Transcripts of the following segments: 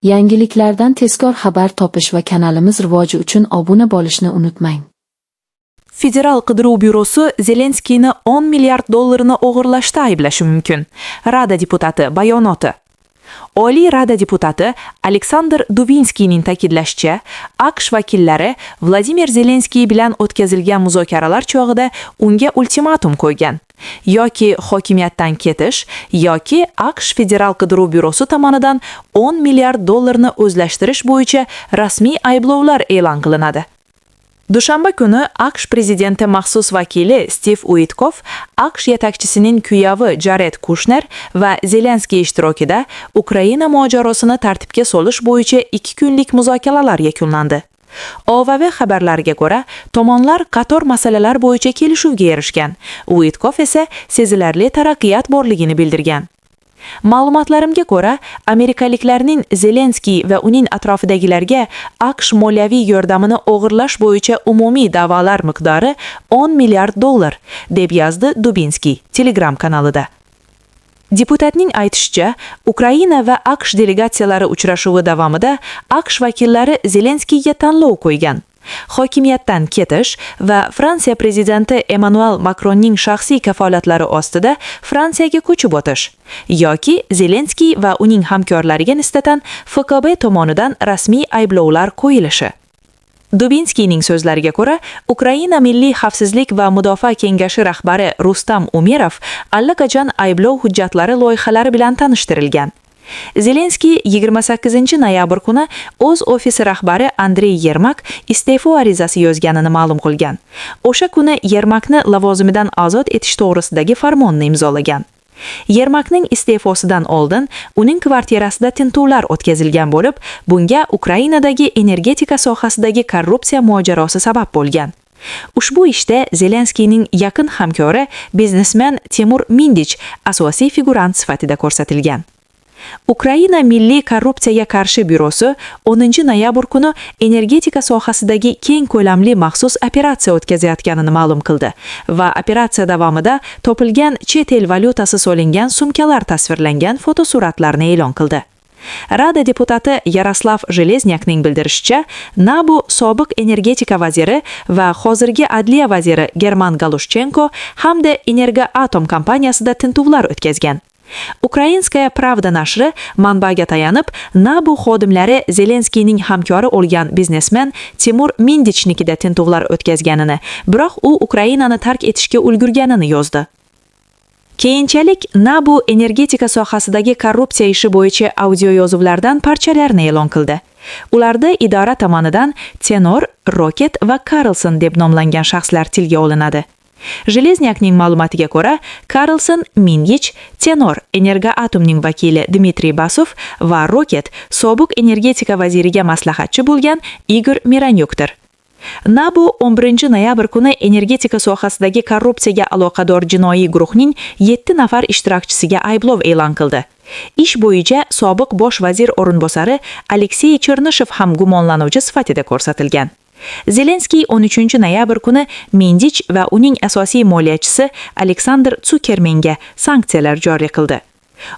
Yangiliklardan tezkor xabar topish va kanalimiz rivoji uchun obuna bo'lishni unutmang. Federal qidiruv byurosi Zelenskiyni 10 milliard dollarni o'g'irlashda ayblashi mumkin. Rada deputati bayonoti. Oliy Rada deputati Aleksandr Dubinskiyning ta'kidlashicha, AQSh vakillari Vladimir Zelenskiy bilan o'tkazilgan muzokaralar chog'ida unga ultimatum qo'ygan: yoki hokimiyatdan ketish, yoki AQSh Federal qidiruv byurosi tomonidan 10 milliard dollarni o'zlashtirish bo'yicha rasmiy ayblovlar e'lon qilinadi. Dushanba kuni AQSh prezidenti maxsus vakili Stiv Uitkov, AQSh yetakchisining kuyovi Jared Kushner va Zelenskiy ishtirokida Ukraina mojarosini tartibga solish bo'yicha 2 kunlik muzokaralar yakunlandi. OVV xabarlariga ko'ra, tomonlar qator masalalar bo'yicha kelishuvga erishgan. Uitkov esa sezilarli taraqqiyot borligini bildirgan. "Ma'lumotlarimga ko'ra, amerikaliklarning Zelenskiy va uning atrofidagilarga AQSh moliyaviy yordamini o'g'irlash bo'yicha umumiy da'volar miqdori 10 milliard dollar", deb yozdi Dubinskiy Telegram kanalida. Deputatning aytishicha, Ukraina va AQSh delegatsiyalari uchrashuvi davomida AQSh vakillari Zelenskiyga tanlov qo'ygan: hokimiyatdan ketish va Fransiya prezidenti Emmanuel Makronning shaxsiy kafolatlari ostida Fransiyaga ko'chib o'tish yoki Zelenskiy va uning hamkorlariga nisbatan FQB tomonidan rasmiy ayblovlar qo'yilishi. Dubinskiyning so'zlariga ko'ra, Ukraina Milliy xavfsizlik va mudofaa kengashi rahbari Rustam Umerov allaqachon ayblov hujjatlari loyihalari bilan tanishtirilgan. Zelenskiy 28 noyabr kuni o'z ofisi rahbari Andrey Yermak iste'fo arizasi yozganini ma'lum qilgan. O'sha kuni Yermakni lavozimidan ozod etish to'g'risidagi farmonni imzolagan. Yermakning iste'fosidan oldin uning kvartirasida tintuvlar o'tkazilgan bo'lib, bunga Ukrainadagi energetika sohasidagi korrupsiya mojarosi sabab bo'lgan. Ushbu ishda Zelenskiyning yaqin hamkori, biznesmen Timur Mindich asosiy figurant sifatida ko'rsatilgan. Ukraina Milliy korrupsiyaga qarshi byurosi 10 noyabr kuni energetika sohasidagi keng ko'lamli maxsus operatsiya o'tkazayotganini ma'lum qildi va operatsiya davomida topilgan chet el valyutasi solingan sumkalar tasvirlangan fotosuratlarni e'lon qildi. Rada deputati Yaroslav Jeleznyakning bildirishicha, NABU sobiq energetika vaziri va hozirgi adliya vaziri German Galushchenko hamda Energoatom kompaniyasida tintuvlar o'tkazgan. Украинская правда nashri manbaga tayanib, NABU xodimlari Zelenskiyning hamkori bo'lgan biznesmen Timur Mindichnikida tintuvlar o'tkazganini, biroq u Ukrainani tark etishga ulgurganini yozdi. Keyinchalik NABU energetika sohasidagi korrupsiya ishi bo'yicha audioyozuvlardan parchalarni e'lon qildi. Ularda idora tomonidan Tenor, Roket va Karlson deb nomlangan shaxslar tilga olinadi. Jeleznyakning ma'lumotiga ko'ra, Karlson, Mindich, Tenor, Energoatomning vakili Dmitriy Basov va Roket sobiq energetika vaziriga maslahatchi bo'lgan Igor Mironyukdir. NABU 11 noyabr kuni energetika sohasidagi korrupsiyaga aloqador jinoiy guruhning 7 nafar ishtirokchisiga ayblov e'lon qildi. Ish bo'yicha sobiq bosh vazir o'rinbosari Aleksey Chernyshev ham gumonlanuvchi sifatida ko'rsatilgan. Zelenskiy 13 noyabr kuni Mindich va uning asosiy moliyachisi Aleksandr Sukermenga sanksiyalar joriy qildi.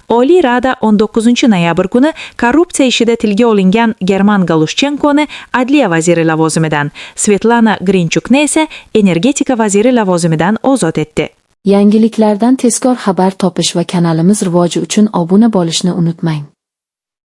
Oliy Rada 19 noyabr kuni korrupsiya ishida tilga olingan German Galushchenkoni adliya vaziri lavozimidan, Svetlana Grinchukni esa energetika vaziri lavozimidan ozod etdi. Yangiliklardan tezkor xabar topish va kanalimiz rivoji uchun obuna bo'lishni unutmang.